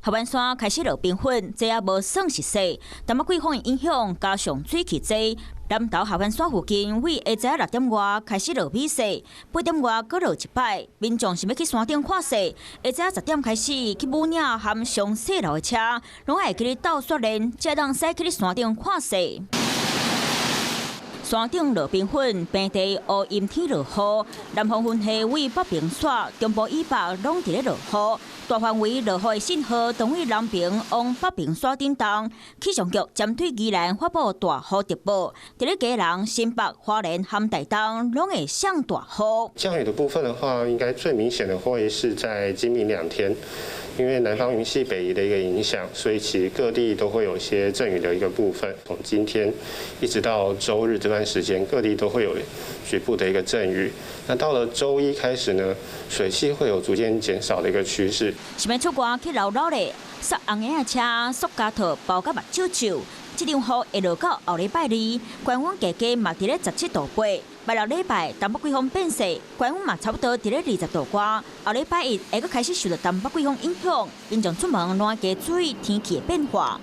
合歡山開始落冰粉，這也無算是雪。東北季風的影響，加上水汽濟，南投合歡山附近為下晝6點外開始落雨雪，8點外閣落一擺。民眾想欲去山頂看雪，下晝10點開始去武嶺和上雪路的車，攏愛會記咧鬥雪鏈，才當駛去山頂看雪。山頂落冰粉，平地烏陰天落雨，南方雲系為北平雪，中部以北攏佇咧落雨。大範圍落雨的信號，當為南爿往北平山頂動。氣象局針對宜蘭發布大雨特報，佇咧基隆、新北、花蓮和台東攏會上大雨。降雨的部分的話，應該最明顯的會是在今明兩天，因為南方雲系北移的一個影響，所以其實各地都會有一些陣雨的一個部分。從今天一直到週日這段時間，各地都會有局部的一個陣雨。那到了週一開始呢，水汽會有逐漸減少的一個趨勢。想欲出外去溜溜咧，塞紅眼的車，塑膠套包甲目睭睭。這場雨會落到後禮拜二，高溫加加嘛佇咧17度8。拜六禮拜東北季風變細，高溫嘛差不多佇咧20度外。後禮拜一會閣開始受到東北季風影響，民眾出門攏愛加注意天氣的變化。